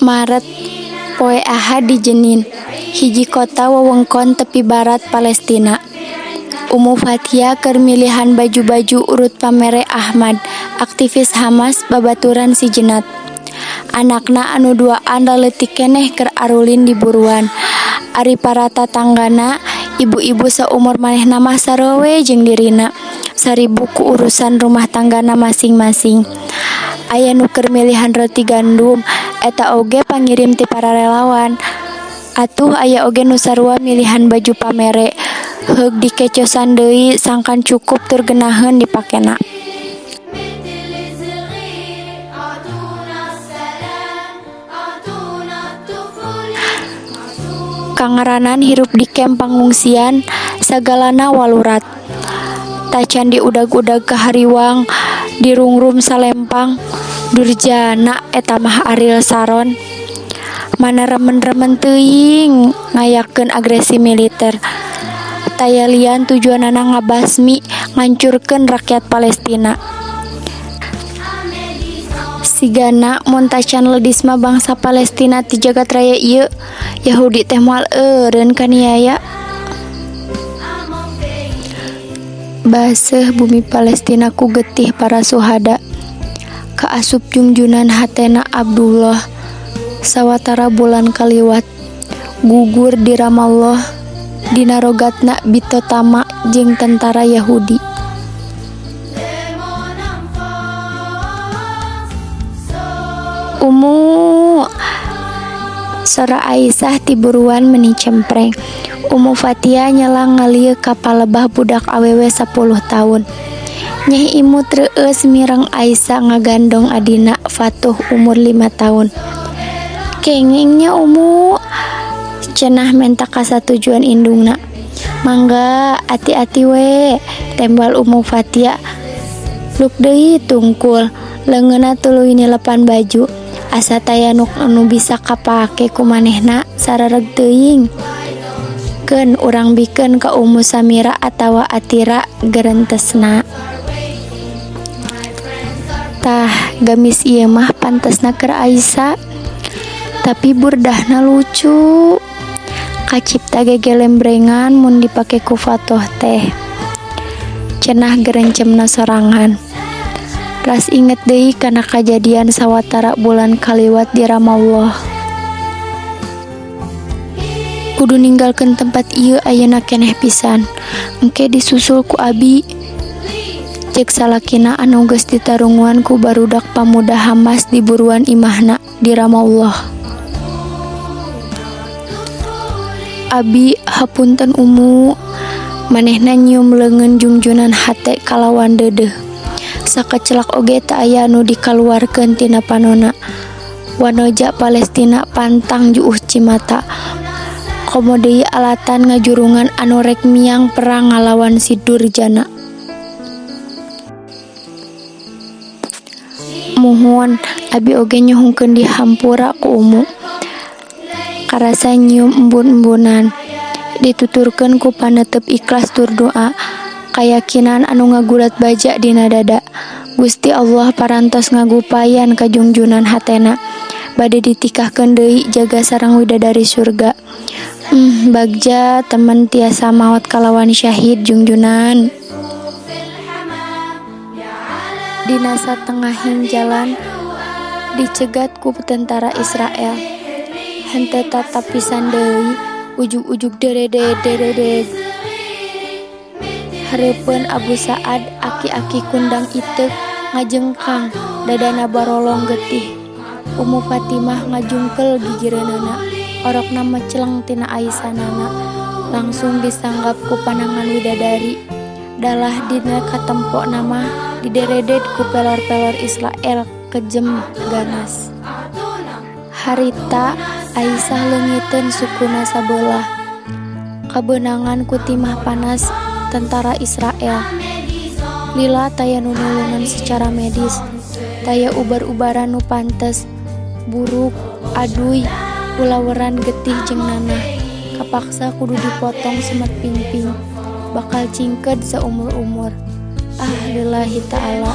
Maret, Poe Ahad di Jenin, hiji kota wewengkon Tepi Barat Palestina. Ummu Fathia keur milihan baju-baju urut pamere Ahmad, aktivis Hamas babaturan si Jenat. Anakna anu duaan laleutik keneh keur arulin di buruan. Ari para tatanggana, ibu-ibu saumur manehna mah sarua we jeung dirina, saribuk ku urusan rumah tanggana masing-masing. Aya nu keur milihan roti gandum, eta oge pangirim ti para relawan. Atuh aya oge nu sarua milihan baju pamere, heug dikecosan deui sangkan cukup tur geunaheun dipakena. Kangaranan hirup di camp pangungsian, sagalana walurat. Tacan diudag-udag kahariwang, dirungrum salempang, durjana eta mah Ariel Sharon. Mana remen-remen teuing ngayakeun agresi militer. Taya lian tujuanana ngabasmi, ngancurkeun rakyat Palestina. Sigana mun tacan ledis mah bangsa Palestina ti jagat raya ieu, Yahudi teh moal eureun kaniaya. Baseuh bumi Palestina ku getih para suhada. Kaasup jungjunan hatena Abdullah sawatara bulan kaliwat gugur di Ramallah dina rogatna bitotama jeung tentara Yahudi. Ummu! Sora Aisyah ti buruan meni cempreng. Ummu Fathia nyelang ngalieuk ka palebah budak awewe 10 taun. Nyeh imut reueus mireng Aisyah ngagandong adina Fatuh umur 5 taun. Kengeng nya Ummu! Cenah menta kasatujuan indungna. Mangga ati-ati we, tembal Ummu Fathia. Luk deui tungkul, leungeunna tuluy nilepan baju. Asa taya nu bisa kapake ku manehna sarareg teuing. Keun urang bikeun ka Ummu Samira atawa Atira gerentesna. Tah, gamis ieu mah pantesna keur Aisyah. Tapi burdahna lucu. Kacipta gegelembrengan mun dipake ku Fatoh teh. Cenah gerencemna sorangan. Ras inget deui kana kajadian sawatara bulan kaliwat di Ramallah. Kudu ninggalkeun tempat ieu ayeuna keneh pisan. Engke disusul ku abi. Ceuk salakina anu geus ditarunguan ku barudak pamuda Hamas di buruan imahna di Ramallah. Abi hapunten Ummu. Manehna nyium leungeun jungjunan hate kalawan deudeuh. Sakecelak oge teu aya nu dikaluarkeun tina panona. Wanoja Palestina pantang juuh cimata. Komo deui alatan ngajurungan anu rek miang perang ngalawan si durjana. Muhun, abi oge nyuhunkeun dihampura ku Ummu. Karasa nyium embun-embunan. Dituturkeun ku panetep ikhlas tur doa. Kayakinan anu ngagulat baja dina dada. Gusti Allah parantos ngagupayan kajungjunan hatena. Bade ditikahkeun deui jaga sareng widadari surga. Bagja temen tiasa maot kalawan syahid jungjunan. Dina satengahing jalan dicegat ku tentara Israel. Henteu tatapisan deui, ujug-ujug dereded-dereded. Hareupeun Abu Sa'ad aki-aki kundang iteuk ngajengkang dadana barolong getih. Ummu Fatimah ngajungkel gigireunana, orokna meceleng tina aisanana. Langsung disanggap ku panangan widadari. Dalah dina katempona mah didereded ku pelor-pelor Israel kejem ganas. Harita Aisyah leungiteun sukuna sabeulah. Kabeunangan ku timah panas tentara Israel. Lila taya nu nulungan secara medis, taya ubar-ubaran nu pantes, buruk, aduy, ulaweran getih jeung nanah, kapaksa kudu dipotong semet pingping, bakal cingkeud saumur-umur. Ah lillahi ta'ala.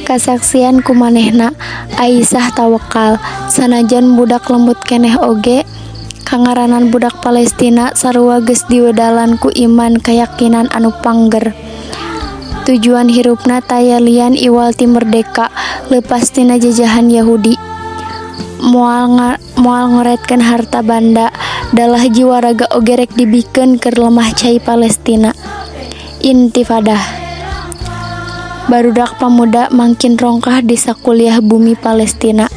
Kasaksian ku manehna, Aisyah tawakal. Sanajan budak lembut keneh oge, kangaranan budak Palestina sarua geus diwedalan ku iman kayakinan anu pangger. Tujuan hirupna taya lian iwal ti merdeka, leupas tina jajahan Yahudi. Moal moal ngoretkeun harta banda, dalah jiwa raga oge rek dibikeun keur lemah cai Palestina. Intifadah. Barudak pamuda mangkin rongkah di sakuliah bumi Palestina.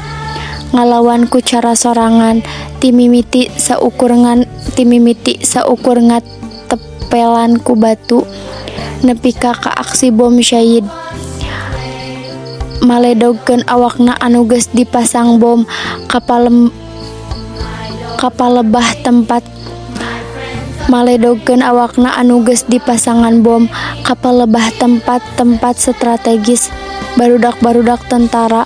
Ngalawan ku cara sorangan, ti mimiti saukur ngatepelan ku batu, nepi ka aksi bom syahid. Maledogkeun awakna anu geus dipasang bom ka palebah tempat Maledogkeun awakna anu geus dipasangan bom ka palebah tempat-tempat strategis barudak-barudak tentara,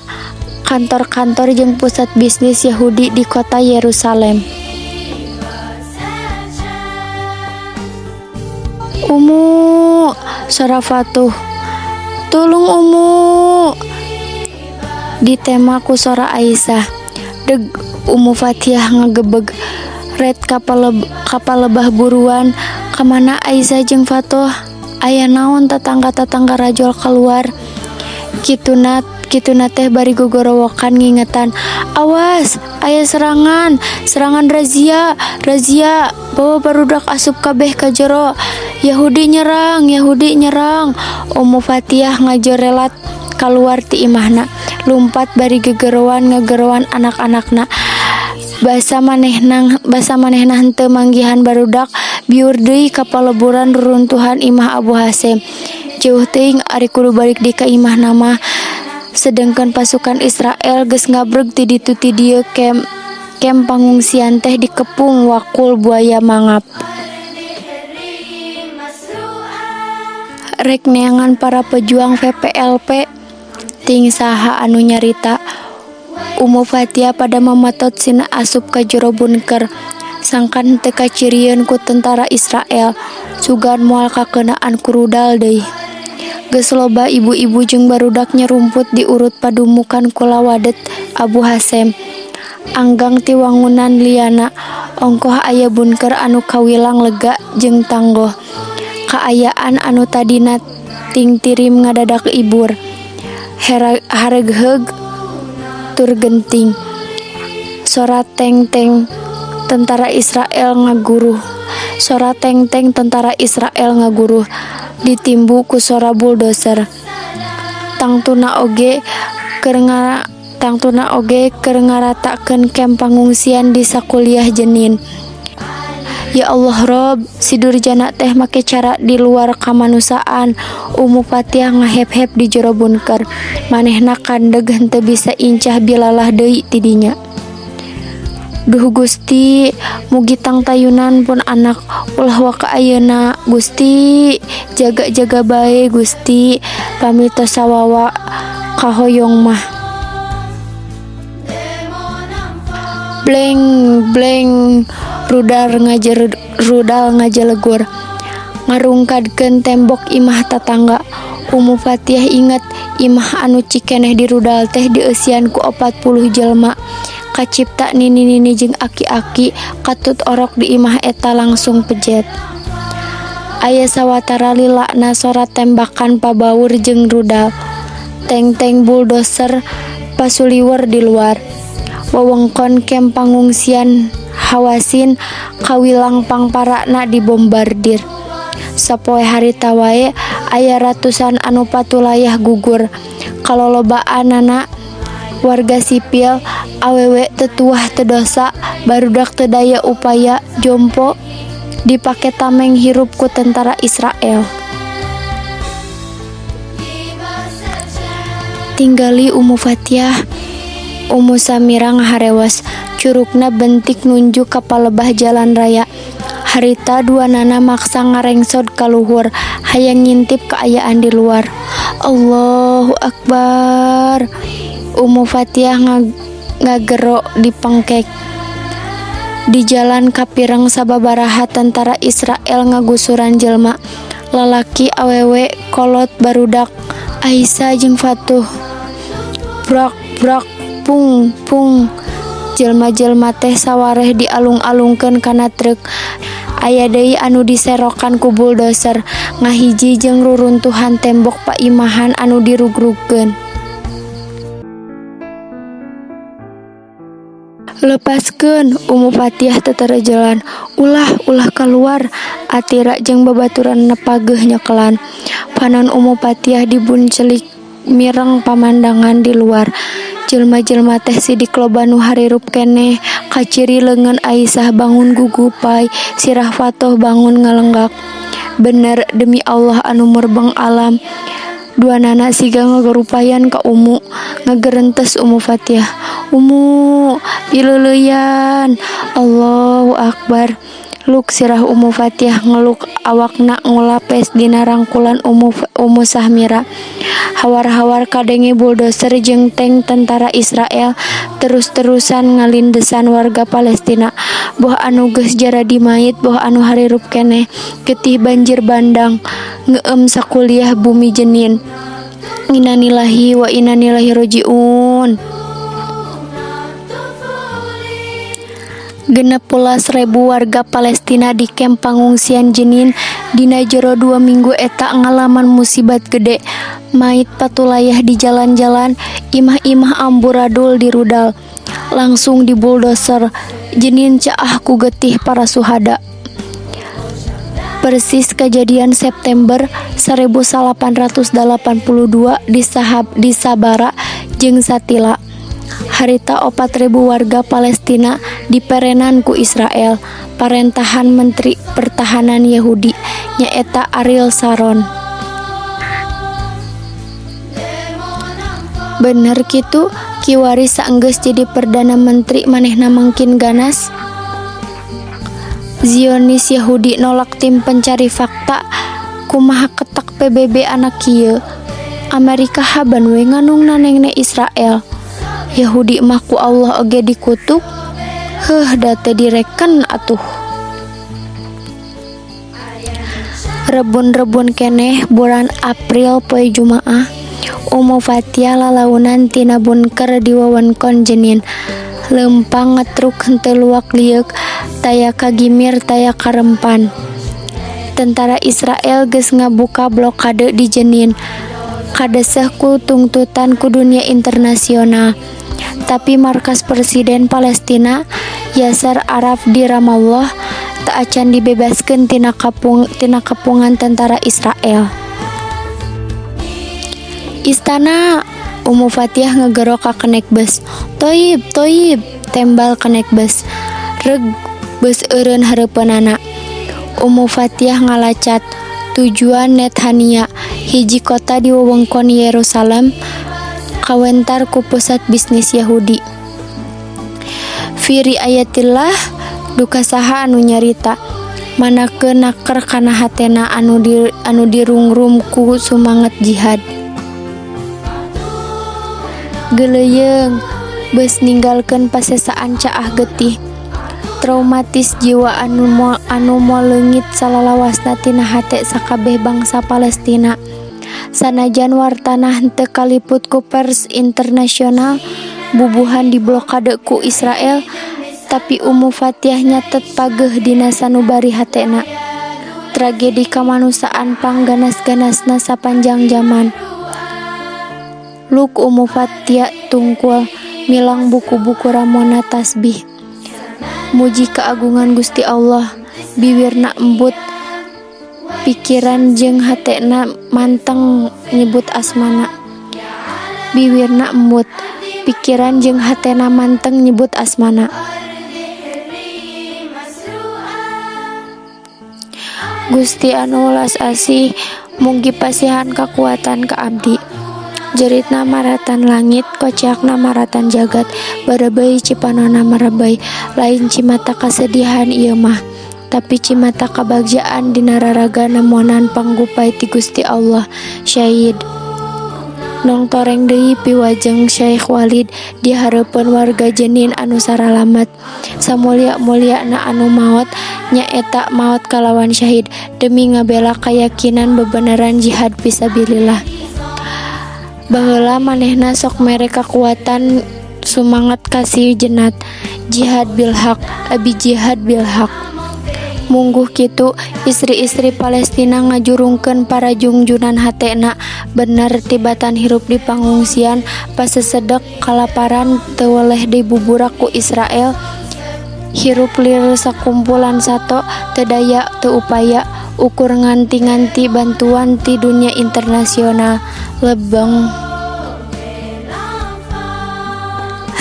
kantor-kantor jeung pusat bisnis Yahudi di kota Yerusalem. "Umu!" sora Fatuh. "Tulung, Umu!" ditema ku sora Aisyah. "Deg!" Ummu Fatiyah ngagebeg. Ret ka palebah buruan. Kamana Aisyah jeung Fatuh? Aya naon tatangga-tatangga rajol kaluar? Kituna teh bari gogorowokan ngingetan, "Awas, aya serangan, serangan razia, razia, bawa barudak asup kabeh ka jero. Yahudi nyerang, Yahudi nyerang." Ummu Fatiyah ngajorelat kaluar ti imahna, lumpat bari gegeroan ngageroan anak-anakna. Basa manehna henteu manggihan barudak, biur deui ka paleburan ruruntuhan imah Abu Hasem. Jeuh teuing ari kudu balik deui ka imahna mah. Sedengkeun pasukan Israel geus ngabreg ti ditu ti dieu kem pangungsian teh dikepung wakul buaya mangap. Rek neangan para pejuang VPLP? Ting saha anu nyarita. Ummu Fatiyah pada mamatot sina asup ka jero bunker. Sangkan henteu kacirieun ku tentara Israel, sugan moal kakeunaan ku rudal deui. Geus loba ibu-ibu jeung barudak nyarumput di urut padumukan kulawadet Abu Hasem. Anggang ti wangunan liana, ongkoh aya bunker anu kawilang lega jeung tanggoh. Kaayaan anu tadina tingtirim ngadadak ibur, hareugheug tur genting. Sora teng-teng tentara Israel ngaguruh. Sora teng-teng tentara Israel ngaguruh ditimbu ku sora buldoser. Tangtuna oge keur ngaratakeun kem pangungsian di sakuliah Jenin. Ya Allah Rob, si durjana teh make cara di luar kamanusiaan. Ummu Fatiyah ngahep-hep di jero bunker. Manehna kandeg henteu bisa incah bilalah deui ti dinya. Duh Gusti, mugi tangtayunan pun anak ulah waka ayeuna Gusti, jaga-jaga bae Gusti, pami tos sawawa kahoyong mah. Bleng bleng rudal ngajelegur ngarungkadkeun tembok imah tatangga. Ummu Fatiyah inget imah anu cikeneh dirudal teh dieusian ku 40 jelema. Kacipta nini-nini jeung aki-aki katut orok di imah eta langsung pejet. Aya sawatara lilana sora tembakan pabaur jeung rudal. Teng-teng buldoser pasuliwer di luar. Wewengkon kem pangungsian Hawasin kawilang pangparana dibombardir. Sapoe harita wae aya ratusan anu patulayah gugur. Kalolobaanana warga sipil, awewe teu tuah teu dosa, barudak teu daya upaya, jompo, dipake tameng hirup ku tentara Israel. Tinggali Ummu Fatiyah, Ummu Samira ngaharewos, curukna bentik nunjuk ka palebah jalan raya. Harita duanana maksa ngarengsod ka luhur, hayang ngintip kaayaan di luar. Allahu Akbar. Ummu Fatiyah ngagero dipengkek. Di jalan kapireng sababaraha tentara Israel ngagusuran jelema, lalaki, awewe, kolot, barudak, Aisyah jeung Fatuh. Brak brak pung pung Jelma-jelma teh sawareh dialung-alungkeun kana truk. Aya deui anu diserokan ku buldoser ngahiji jeung ruruntuhan tembok paimahan anu dirugrugkeun. Lepaskeun! Ummu Fatiyah teterejelan. Ulah, ulah kaluar! Atira jeung babaturanna pageuh nyekelan. Panon Ummu Fatiyah dibuncelik mireng pamandangan di luar. Jelma-jelma teh sidik loba nu harirup keneh, kaciri leungeun Aisyah bangun gugupay, sirah Fatoh bangun ngalenggak. Bener, demi Allah anu murbeng alam, duanana siga ngagarupayan ka Ummu. Ngagerentes Ummu Fatiyah. Ummu, pileuleuyan. Allahu Akbar. Luk sirah Ummu Fatiyah ngeluk awakna ngulapes dina rangkulan Ummu Sahmira. Hawar-hawar kadenge buldoser jeung tank tentara Israel terus-terusan ngalindesan warga Palestina. Boh anu geus jaradi mayit boh anu harirup keneh. Getih banjir bandang ngeueum sakuliah bumi Jenin. Innalillahi wa inna ilaihi rajiun. 16.000 warga Palestina di kamp pangungsian Jenin dina jero 2 minggu eta ngalaman musibat gede. Mayit patulayah di jalan-jalan, imah-imah amburadul dirudal. Langsung dibuldoser. Jenin caah ku getih para suhada. Persis kajadian September 1982 di Sabara jeung Satila. Harita 4.000 warga Palestina diperenan ku Israel. Parentahan Menteri Pertahanan Yahudi nyaeta Ariel Sharon. Bener kitu, kiwari saenggeus jadi Perdana Menteri manehna mangkin ganas. Zionis Yahudi nolak tim pencari fakta, kumaha ketak PBB anak kieu. Amerika haban we nganungna nengne Israel. Yahudi mah ku Allah oge dikutuk. Heuh da teu direken atuh. Rebun-rebun keneh bulan April poe Jumaah. Ummu Fatiyah lalaunan tina bunker di wewengkon Jenin. Leumpang ngetruk henteu luak lieuk, taya kagimir taya karempan. Tentara Israel geus ngabuka blokade di Jenin. Kadeseh ku tungtutan ku dunia internasional. Tapi markas Presiden Palestina Yasser Arafat di Ramallah teu acan dibebaskeun tina kepungan tentara Israel. Istana! Ummu Fatiyah ngegero ka kenek bus. Toyib, toyib, tembal kenek bus. Reg bus eureun hareupeunana. Ummu Fatiyah ngalacat. Tujuan Netanya, hiji kota di wewengkon Yerusalem, kawentar ku pusat bisnis Yahudi. Fi riayatillah duka saha anu nyarita, manakeun naker kana hatena anu dirungrum ku sumanget jihad. Geuleuyeung, beus ninggalkeun pasesaan caah getih. Traumatis jiwa anu moal leungit salalawasna tina hate sakabeh bangsa Palestina. Sanajan wartana henteu kaliput ku pers internasional, bubuhan diblokade ku Israel, tapi Ummu Fatiyah nyatet pageuh dina sanubari hatena. Tragedi kamanusiaan pangganas-ganasna sapanjang jaman. Luk Ummu Fatiyah tungkul milang buku-buku ramona tasbih. Muji keagungan Gusti Allah, biwirna embut, pikiran jeung hatena manteng nyebut asmana. Biwirna embut, pikiran jeung hatena manteng nyebut asmana. Gusti anu welas asih, mugi pasihan kakuatan ka abdi. Jeritna maratan langit, koceakna maratan jagat, barebeuy cipanona marebeuy, lain cimata kasedihan ieu mah, tapi cimata kabagjaan dina raraga nemonan panggupay ti Gusti Allah. Syahid. Nongtoreng deui piwajeng Syaikh Walid di hareupeun warga Jenin anu saralamet. Samulia-muliana anu maot nyaeta maot kalawan syahid demi ngabela kayakinan bebeneran jihad fisabilillah. Baheula manehna sok mere kakuatan sumanget ka si Jenat. Jihad bil haq, abi jihad bil haq. Mungguh kitu, istri-istri Palestina ngajurungkeun parajungjunan hatena. Bener tibatan hirup di pangungsian, pasesedek, kalaparan, teu weleh dibuburak ku Israel, hirup lir sakumpulan sato, teu daya teu upaya, ukur nganti-nganti bantuan ti dunya internasional. Lebeng.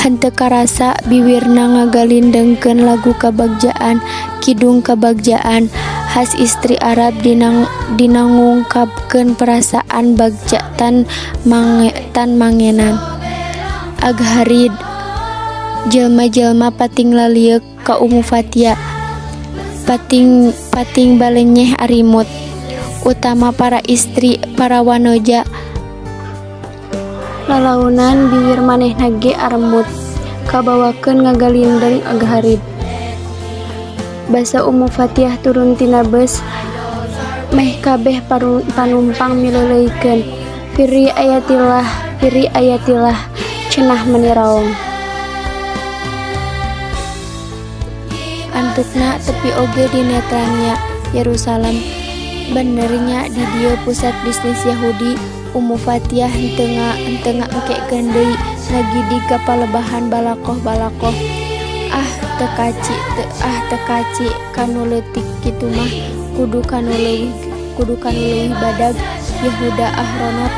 Henteu karasa biwirna ngagalindengkeun lagu kabagjaan, kidung kabagjaan, has istri Arab dina ngungkapkeun perasaan bagja tan mangenan. Agharid. Jelma-jelma pating lalieuk ka Ummu Fatia, pating balenyeh arimut. Utama para istri, para wanoja. Lalaunan biwir manehna ge aremut, kabawakeun ngagalindeng Agharid. Basa Ummu Fatiyah turun tina beus, meh kabeh panumpang mileuleuykeun. Fi riayatillah, fi riayatillah, cenah meni raong. Antukna tepi oge di Netanya, Yerusalem. Bener nya di dieu pusat bisnis Yahudi. Ummu Fatiyah henteu ngaengkekeun deui ngagidig ka palebahan balakoh-balakoh. Ah teu kaci ah teu kaci ka nu leutik kitu mah kudu ka nu leuwih badag Yehuda Ahronot.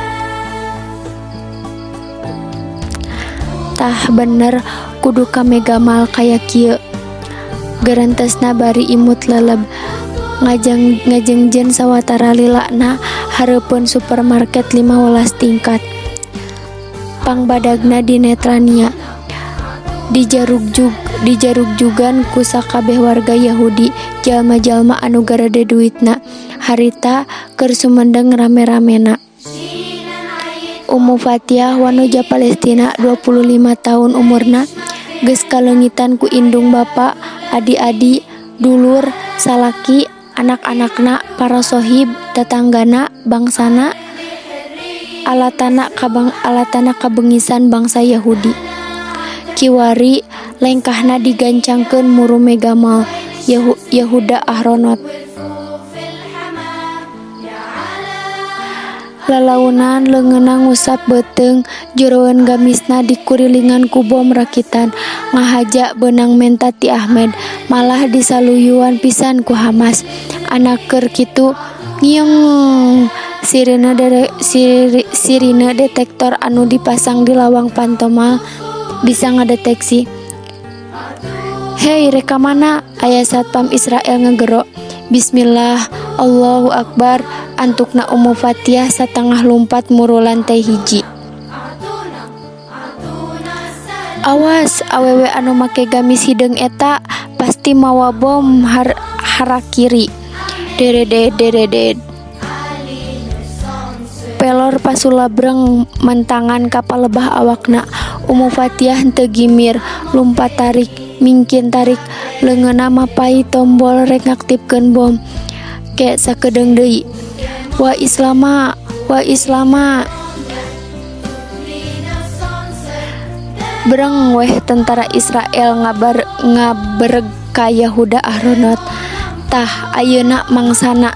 Tah bener kudu ka Mega Mall kaya kieu. Gerentesna bari imut leleb. Ngajengjen sawatara lilana hareupeun supermarket 15 tingkat. Pangbadagna di Netanya. Dijarugjugan ku sakabeh warga Yahudi, jalma-jalma anu garede duitna. Harita keur sumendeng rame-ramena. Ummu Fatiyah wanoja Palestina 25 taun umurna, geus kaleungitan ku indung bapa, adi-adi, dulur, salaki, anak-anakna, para sohib, tatanggana, bangsana, alatana kabengisan bangsa Yahudi. Kiwari lengkahna digancangkeun muru Mega Mall Yehuda Ahronot. Lalaunan leungeunna ngusap beuteung jeroeun gamisna dikurilingan ku bom rakitan. Ngahaja beunang menta ti Ahmed, malah disaluyuan pisan ku Hamas. Anak keur kitu ngienggg sirine detektor anu dipasang di lawang panto mal bisa ngadeteksi. Hei rek ka mana? Aya satpam Israel ngagero. Bismillah, Allahu Akbar, antukna Ummu Fatiyah satengah lumpat muru lantai hiji. Awas awewe anu make gamis hideung eta pasti mawa bom harakiri. Dereded dereded. Pelor pasulabreng mentangan ka palebah awakna. Ummu Fatiyah henteu gimir, lumpat tarik, mingkin tarik, leungeunna mapay tombol rek ngaktipkeun bom. Ke sakedeung deui. Wa Islama, wa Islama. Breng weh tentara Israel ngabereg ka Yehuda Ahronot. Tah ayeuna mangsana.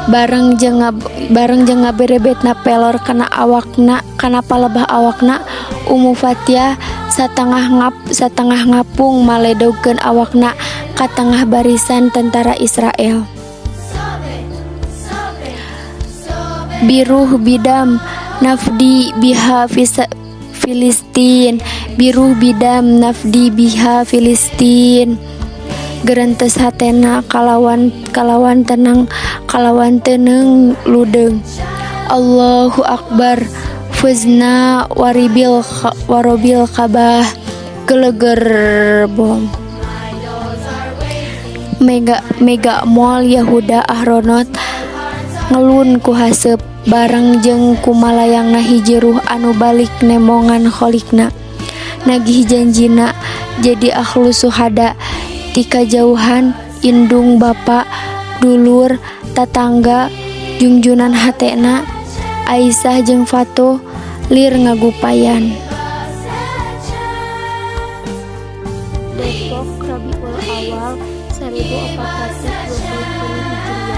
Bareng jeung ngaberebetna pelor kana awakna kana palebah awakna, Ummu Fatiyah satengah ngapung maledogkeun awakna ka tengah barisan tentara Israel. Biruh bidam nafdi biha Filistin, biruh bidam nafdi biha Filistin. Gerentes hatena kalawan tenang kalawan teneung ludeung. Allahu Akbar, fuzna warobil kabah geleger bom. Mega Mall Yehuda Ahronot ngelun ku haseup bareng jeung kumalayangna hiji ruh anu balik nemongan kholikna. Nagih janjina jadi ahlus suhada ti kajauhan indung bapa dulur tatangga jungjunan hatena Aisyah jeung Fatuh Lir ngagupayan. Depok, Rabiul Awal 1423 Hijriah.